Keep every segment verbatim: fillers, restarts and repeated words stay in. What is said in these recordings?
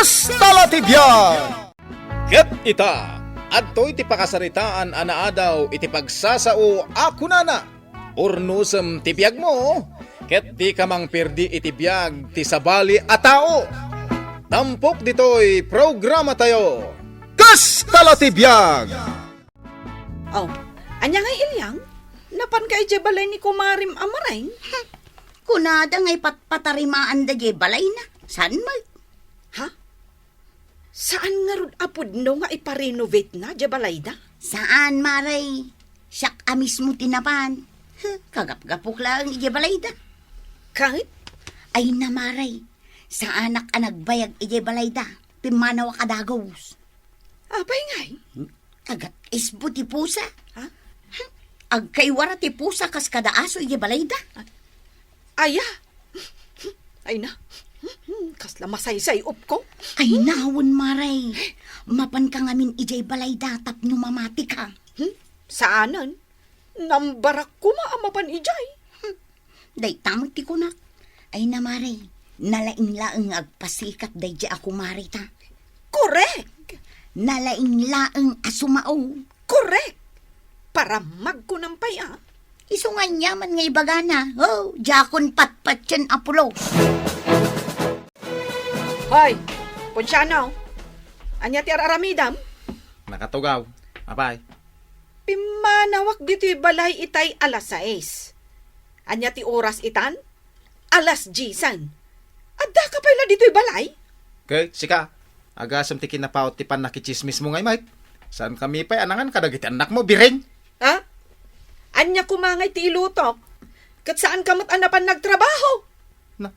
Kasta la ti biag! Ket ita, adtoy ti pakasaritaan a naadaw iti pagsasao a kunana, "Urnosem ti biagmo, ket dika mangperdi iti biag ti sabali a tao." Tampok ditoy programatayo, Kasta la ti biag! Oh, ania nga, Iliang? Napanka idiay balay ni kumarim a Maring? Kunada nga ipatpatarimaanda diay balayna. Saan met? Ha? Saan ngarud a pudno nga iparenovatena diay balayda? Saan, Mare. Siak a mismo ti napan. Huh, kagapgapok laeng idiay balayda. Ket? Ay na, Mare. Saanak a nagbayag idiay balayda. Pimmanawak a dagus. Apay ngay? Agat-isbo ti pusa. Ha? Agkaiwara ti pusa kas kada aso idiay balayda. Aya? Ay na. Kasla masaysay-opko. Ay na, wen, Mare. Mapanka ngamin idiay balayda tapno mamatika. Hmm? Saanen? Nambarak koma a mapan idiay. Hmm. Dayta met ti kunak. Ay na, Mare, nalaing laeng nga agpasikat daydiay a kumarita. Korek! Nalaing laeng a sumao. Korek! Paramag kunam pay a. Isu nga aniaman nga ibagana. Oh, diakon patpatien a pulos. Hoy, Ponciano, ania ti ar-aramidem? Nakatugaw. Apay? Pimmanawak ditoy balay itay alas sais. Ania ti oras itan? Alas diesen. Addaka pay la ditoy balay? Ket sika, agasem ti kinapaut ti pannakitsismismo ngay met. Saankami pay a nangan kadagiti annakmo, Biring. Ha? Ania koma ngay ti ilutok? Ket saanka met a napan nagtrabaho? Na,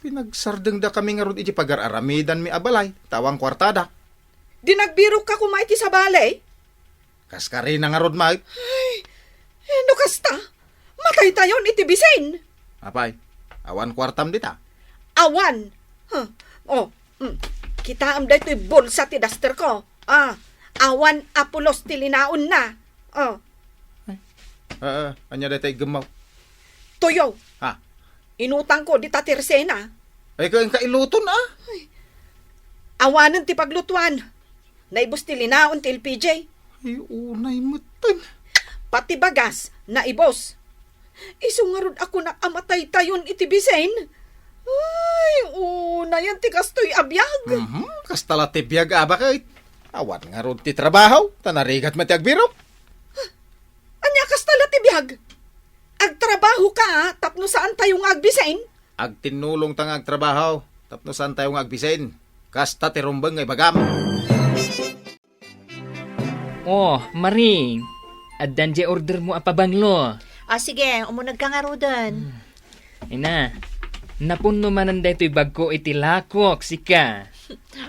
pinagsardengdakami ngarud iti pagar-aramidanmi a balay, ta awan kuartada. Di nagbirokka koma iti sabali? Kaskarina ngarud met. Ay, eh, no kasta, mataytayon iti bisin. Apay, awan kuartam dita? Awan. Huh. Oh, hmm. Kitaem daytoy bulsa ti dasterko. Ah, awan a pulos ti linaonna. Oh. Ay. Ah, ah, ania dayta iggem mo? Tuyo. Ha? Inutangko dita ti resena. Ay, kainka iluton, ah? Ay. Awanen ti paglutuan. Naibus ti linaon ti L P G. Ay, unay metten. Pati bagas, naibus. Isu ngarud a kunak a mataytayon iti bisin. Ay, unayen ti kastoy a biag. Mhm, kasta la ti biag a baket. Awan ngarud ti trabaho, ta narigat met ti agbirok. Ania kasta la ti biag? Agtrabaho ka, tapno saan tayo nga agbisin? Agtinnulong ta nga agtrabaho, tapno saan tayo nga agbisin. Kasta ti rumbeng nga ibagam. Oh, Maring, addan diay order mo a pabanglo. Ah, sige, umuneg ka ngaruden. Hmm. Ina, napunno manen daytoy bagko iti lakok, sika.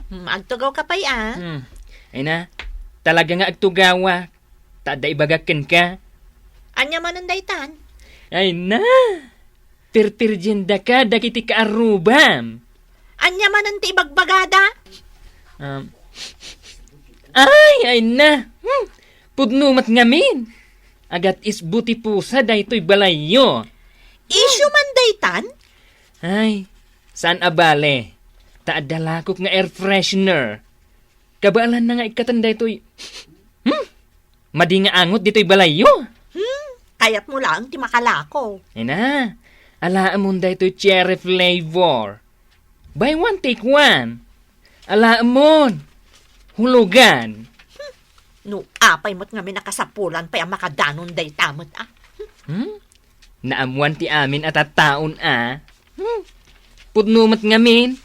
Hmm, agtugaw ka pay, ah. Hmm. Ina, talaga nga agtugawak. Ta adda ibagak kenka. Ania manen daytan? Ay na! Pirpirdiendaka dagiti kaarrubam. Ania manen ti ibagbagada? Um, ay, ay na! Hmm. Pudno met ngamin. Agat-isbo ti pusa daytoy balayyo. Isu man daytan? Ay, saan a bale. Ta adda lakok nga air freshener. Kabaelanna nga ikkaten daytoy. Hmm? Madi nga angot ditoy balayyo. Hmm? Kayatmo laeng ti makalako. Ina, alaemon daytoy cherry flavor. Buy one, take one. Alaemon. Hulugan. Hmm. No apay met ngamin a kasapulan pay a makadanon dayta met, ah. Hmm? Naammuan ti amin a tattaon a. Hmm. Pudno met ngamin.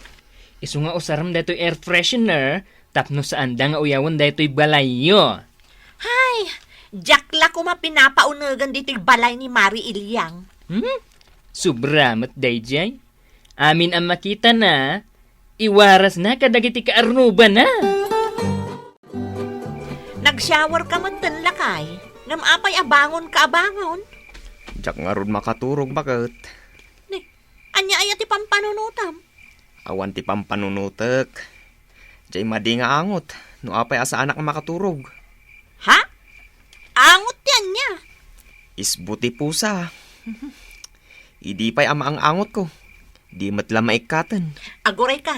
Isu nga usarem daytoy air freshener tapno saanda nga uyawen daytoy balayyo. Hay, diak la koma pinapaunegan ditoy balay ni Mari Iliang. Hmm? Sobra met daydiay. Amin a makitana, iwarasna kadagiti kaarrubana. Nag-shower ka metten, lakay. Ngem apay a bangon ka a bangon? Diak ngarud makaturog, baket. Ni, ania aya ti pampanunotam? Awan ti pampanunotek. Diay madi nga angot, no apay a saanak a makaturog. Ha? Angot ti ania? Isbo ti pusa. Idi pay a maang-angotko, di met la maikkaten. Aguray ka,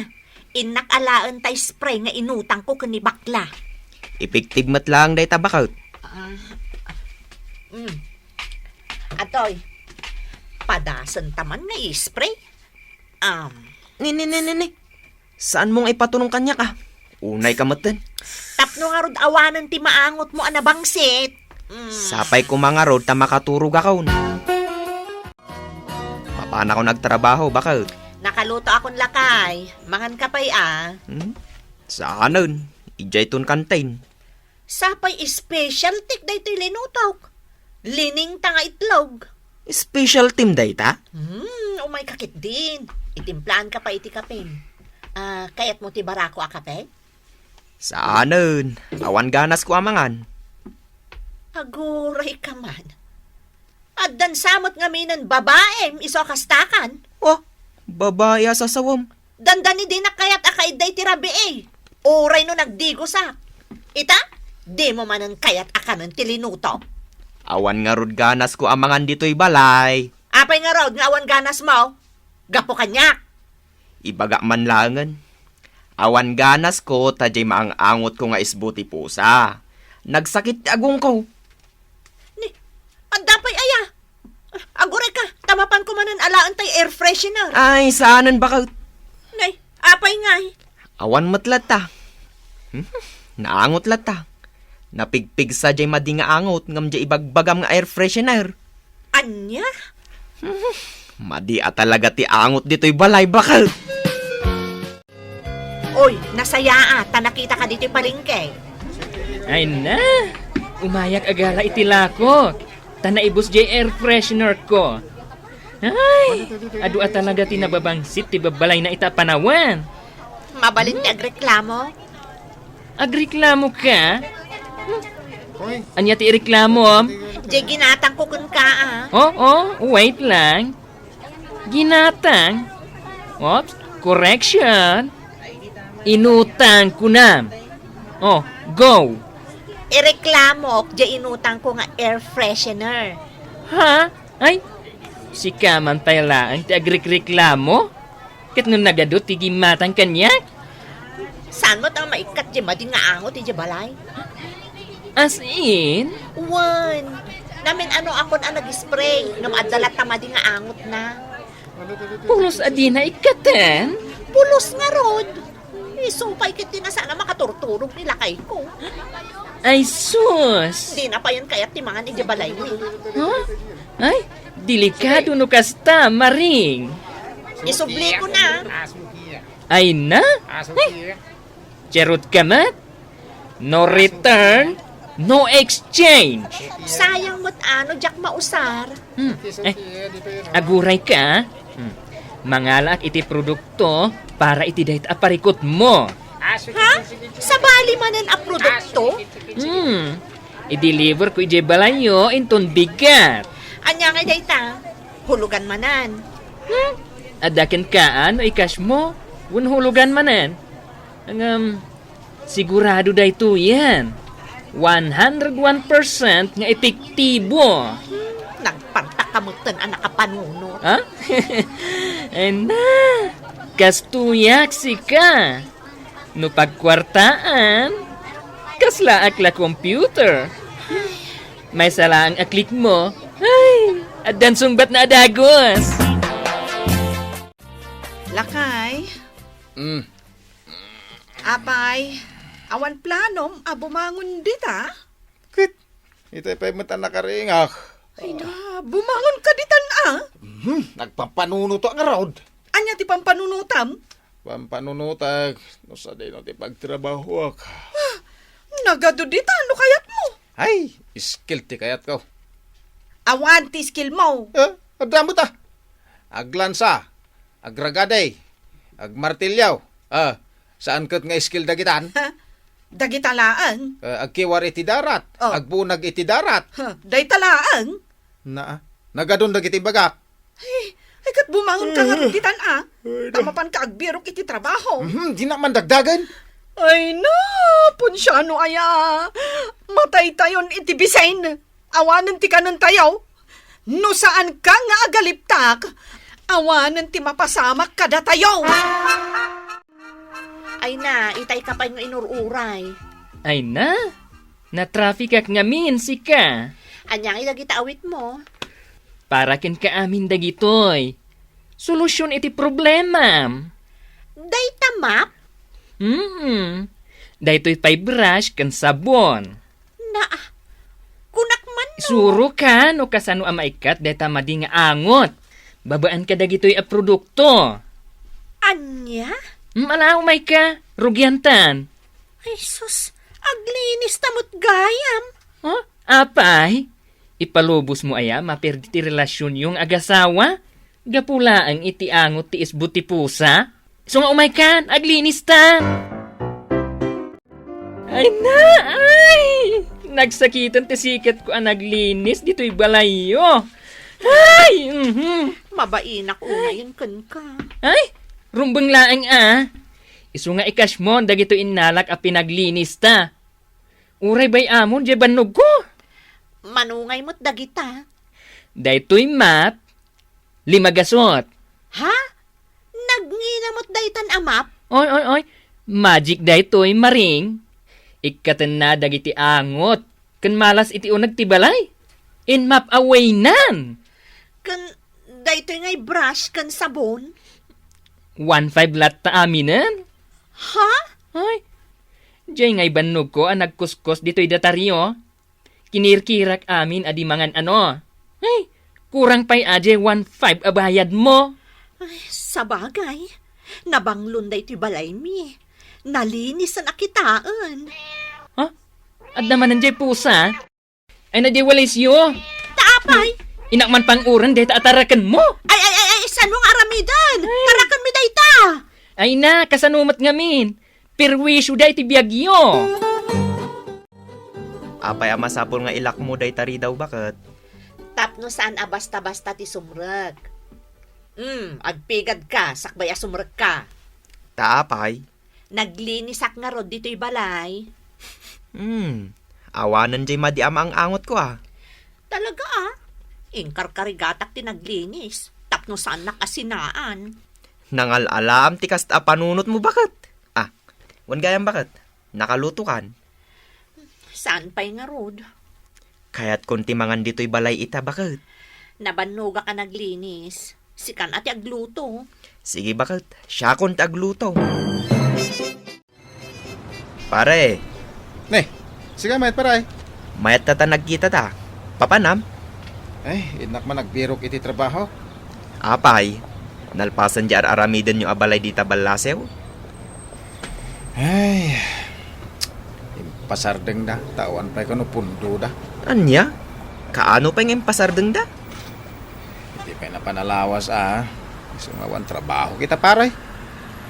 Innak alaen ta spray nga inutangko ken ni bakla. Epektibo met laeng dayta, baket. Ah, mm. Atoy, padasenta man nga i-spray? Um, Ni, ni, ni, ni, ni. Saanmo nga ipaturong kaniak, a? Unayka metten. Tapno ngarud awanen ti maangotmo a nabangsit. Mm. Sapay koma ngarud ta makaturogakon. Mapanakon agtrabaho, baket. Nakalutoakon, lakay. Manganka pay, a? Hmm? Saanen. Idiayton kantin. Sapay specialty daytoy linutok. Liningta nga itlog. Specialtym dayta? Hmm, umayka ketdin. Itimplaanka pay iti kapem. Ah, kayatmo ti barako a kape? Saanen. Awan ganasko a mangan. Agurayka man. Addan sa met ngamin a babaem isu a kastakan. Oh, babae a sasawem. Dandani dinak kayat a kaidda iti rabii. Uray no nagdigosak. Ita, dimo manen kayat a kanen ti linutok. Awan ngarud ganasko a mangan ditoy balay. Apay ngarud nga awan ganasmo? Gapu kaniak. Ibagak man laengen. Awan ganasko ta diay maang-angotko nga isbo ti pusa. Nagsakit ti agongko. Ni, adda pay aya? Agurayka, ta mapanko manen alaen tay air freshener. Ay, saanen, baket. Nay, apay ngay? Awan met latta. Hmm, naangot latta. Napigpigsa diay madi nga angot ngem diay ibagbagam nga air freshener. Ania? Hmm, madi a talaga ti angot ditoy balay, baket. Oy, nasayaat ta nakitaka ditoy palengke. Ay na, umayak a gala iti lakok, ta naibus diay air freshener ko. Ay, adu a talaga ti nababangsit ti babbalayna ita a panawen. Mabalin ti agreklamo. Agreklamo ka? Ania ti ireklamom? Diay ginatangko kenka, a. Oh, oh, wait lang. Ginatang? Oops, correction. Inutang kunam. Oh, go. Ireklamok diay inutangko nga air freshener. Ha? Ay, sika man pay laeng ti agrikreklamo? Ket no nagadu ti ginatang kaniak? Saan met a maikkat diay madi nga angot idiay balay? As in? Wen, namin-anoakon a nag-spray, ngem adda latta madi nga angotna. Pulos a dina ikkaten? Pulos ngarud. Isu pay ket ti saan a makaturturog ni lakayko. Ay, sus! Dina payen kayat ti mangan idiay balaymi. Huh? Ay, delikado no kasta, Maring. Isubli ko na. Ay na? Ay, charot ka met? No return, no exchange. Sayang met a no diak mausar. Hmm. Eh, aguray ka, ah. Hmm. Mangalaak iti produkto para iti dayta a parikutmo. Ha? Sabali manen a produkto? Hmm. I-deliver ko idiay balayyo inton bigat. Ania ngay dayta? Hulugan manen. Hmm? Adda kenka no i-cash mo, wen hulugan manen. Ngem, sigurado daytoyen. One hundred one percent nga epektibo. Hmm, nagpantak ka metten a nakapanunot. Ha? Ay na, kastoyak sika. No pagkuartaan, kaslaak la computer. Maysa laeng a click mo, ay, addan sungbatna a dagus. Lakay. Mm. Apay, awan planom a bumangon dita? Ket, itay pay met a nakaringak. Ay na, bumangon ka ditan, a? Mhm, nagpampanunotak ngarud. Ania ti pampanunotam? Pampanunotak, no sadino ti pagtrabahoak. Ah, nagadu ditan no kayatmo. Ay, skill ti kayatko. Awan ti skill mo. Eh, adda met, a. Aglansa, agragadi, agmartilyo. Ah, saan ket nga skill dagitan? Ha? Dagita laeng? Eh, agkiwar iti darat, oh, agbunag iti darat. Ha, dayta laeng? Na, nagadun dagiti bagak. Ay, ay, ket bumangon ka ngarud ditan, a. Ay, ta mapanka agbirok iti trabaho. Mhm, dinak man dagdagen. Ay na, punsiano aya. Mataytayon iti bisin. Awanen ti kanentayo. No saanka nga agaliptak, awanen ti mapasamak kadatayo. Ay na, itay ka pay nga inur-uray. Ay na, natrafikak ngamin, sika. Ania ngay dagita awitmo? Para kenka amin dagitoy. Solusyon iti problemam. Dayta map? Hmm. Daytoy pay brush ken sabon. Na, kunak man no. Isuroka no kasano a maikkat dayta madi nga angot. Babaen kadagitoy a produkto. Ania? Hmm, ala, umayka. Rugiantan. Ay sus, aglinis ta met gayam. Huh? Apay? Ipalubosmo aya maperdi ti relasyonyo nga agasawa? Gapu laeng iti angot ti isbo ti pusa? Isu nga umaykan, aglinis ta! Ay na, ay! Nagsakiten ti sikatko a naglinis ditoy balayyo. Ay! Mhm. Mabainak unayen kenka. Ay! Rumbeng laeng a. Isu nga ikasmon dagitoy innalak a pinaglinista. Uray bay-amon diay bannogko. Manungay met dagita. Daytoy map, lima gasut. Ha? Nagngina met daytan a map? Oy, oy, oy. Magic daytoy, Maring. Ikkatenna dagiti angot ken malas iti uneg ti balay. In map awaynan. Ken daytoy ngay brush ken sabon? One five latta aminen. Ha? Ay, diay ngay bannogko a nagkuskos ditoy datario. Kinirkirak amin a di mangan ano. Ay, kurang pay a diay one five a bayadmo. Ay, sabagay, nabanglon daytoy balaymi. Nalinisan a kitaen. Ha? Adda manen diay pusa? Ay na diay walisyo. Ta apay? Inak man panguren dayta a tarakenmo. Ay, ay, ay, ay, sano nga aramiden? Ay. Tarakenmi dayta. Ay na, kasano met ngamin? Perwisyo da iti biagyo. Apay a masapul nga ilakmo dayta ridaw, baket? Tapno saan a basta-basta ti sumrek. Hmm, agpigad ka, sakbay a sumrek ka. Ta apay? Naglinisak ngarud ditoy balay. Hmm, awanen diay madi a maang-angotko a. Talaga a? Inkarkarigatak ti naglinis, tapno saannak a sinaan. Nangal-alaam ti kasta a panunotmo, baket? Ah, wen gayam, baket? Nakalutokan? Saan pay ngarud? Kayatkon ti mangan ditoy balay ita, baket. Nabannogak a naglinis. Sikan a ti agluto. Sige, baket. Siakon ti agluto. Pare. Ne, sige, mayat, pare. Mayat ta ta nagkita ta. Papanam? Ay, innak man agbirok iti trabaho. Apay, nalpasen di ar-aramidenyo a balay dita ballasew? Ay, impasardengda, ta awan pay kano pundoda. Ania? Kaano pay nga impasardengda? Iti pay napan a lawas a, isu nga awan trabaho kita, pare.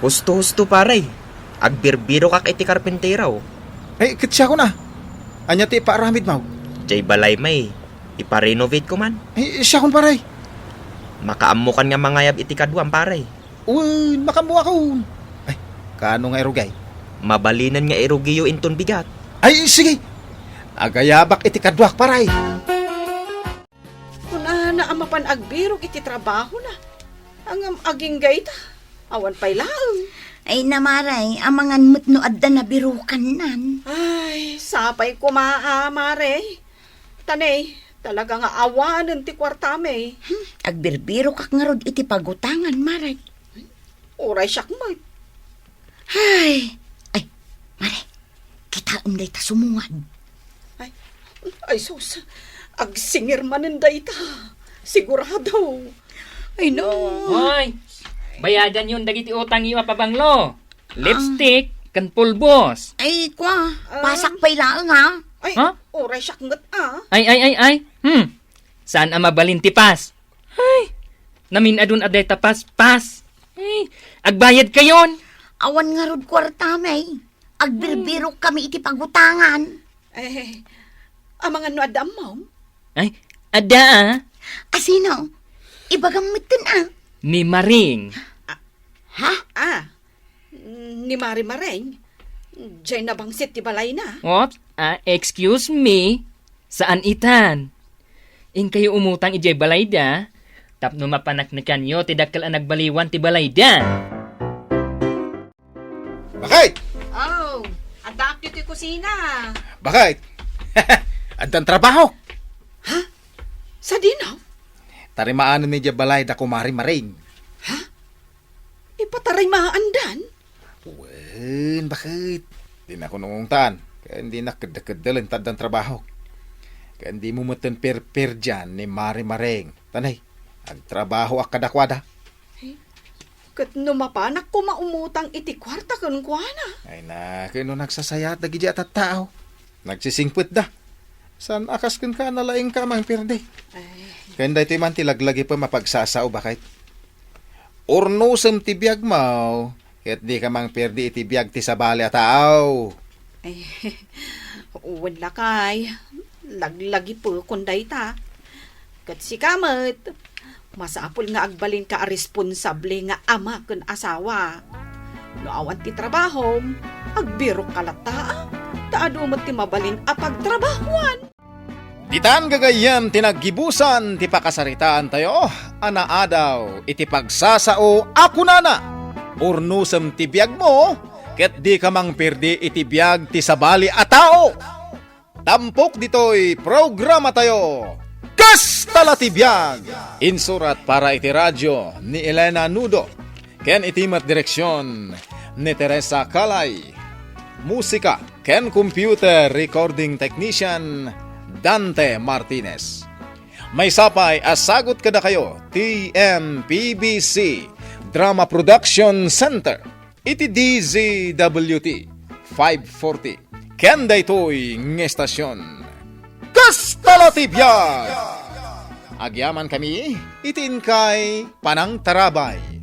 Husto-husto, pare. Agbirbirokak iti karpintero. Ay, ket siakon a. Ania ti ipaaramidmo? Jay balay may, ipa-renovate ko man. Ay, siakon, pare. Makaammokan nga mangayab iti kaduam, pare. Wen, makaammoakon. Ay, kaano nga irugay? Mabalinen nga irugiyo inton bigat. Ay, sige. Agayabak iti kaduak, pare. Kunana a mapan agbirok iti trabahona. Ngem agingga ita, awan pay laeng. Ay, na, mare, amangan met no adda nabirokannan. Ay, sapay koma a, mare. Ta ne, talaga nga awanen ti kuartami. Hmm, agbirbirokak ngarud iti pagutangan, mare. Uray siak met. Ay, ay, mare, kitaem dayta sumungad. Ay, ay sus, agsingir manen dayta. Sigurado. Ay, no. Hoy, bayadanyon dagiti utangyo a pabanglo. Lipstick, ken pulbos. Ay, kwa, ah, pasak pay laeng, ha? Ay, ha? Uray siak met, ah. Ay, ay, ay, ay. Hmm. Saan a mabalin ti pas? Ay, namin-adun a dayta pas, pas. Ay, agbayad kayon. Awan ngarud kuartami. Agbirbirok kami iti pagutangan. Eh, amangan no adda ammom? Ay, adda, ah. Asino? Ibagam metten, ah. Ni Maring. Ah, ha? Ah, ni Mari Maring. Jay nabangsit ti balayna. Oops, ah, excuse me. Saan itan. Inkayo umutang idiay balayda, tapno mapaneknekanyo ti dakkel a nagbaliwan ti balayda. Bakit? Oh, addaak ditoy kusina. Bakit? Addan trabaho. Ha? Sadino? Tarimaanen idiay balay da kumari Maring. Ha? Ipatarimaandan? Wen, bakit? Dinak unungtan. Ken dinak kedda-keddelen ta addan trabaho. Ken dimo metten perperdian ni Mari Maring. Tanay, agtrabahoak kadakuada. Ket no mapanak koma umutang iti kuarta kenkuana? Ay na, ken no nagsasayaat dagiti a tattao. Nagsisingpetda. Saan a kas kenka a nalaingka a mangperdi? Ay. Ken daytoy man ti laglagipem a pagsasao, bakit? Urnosem ti biagmo, ket dika mangperdi iti biag ti sabali a tao. Ay, wen lakay, laglagipekon dayta. Ket sika met, masapul nga agbalinka a responsable nga ama ken asawa. No awan ti trabahom, agbirokka latta, ta adu met ti mabalin a pagtrabahoan. Ditan gagayyem ti naggibusan ti pakasaritaantayo a naadaw iti pagsasao a kunana, "Urnosem ti biagmo, ket dika mangperdi iti biag ti sabali a tao." Tampok ditoy programatayo, Kasta la ti Biag! Insurat para iti radyo ni Elena Nudo, ken iti met direksion ni Teresa Calay. Musika ken computer recording technician, Dante Martinez. Maysa pay a sagut kadakayo ti M P B C Drama Production Center iti D Z W T five forty. Ken daytoy nga estasion, Kasta la ti Biag! Agyamankami iti inkay panangtarabay.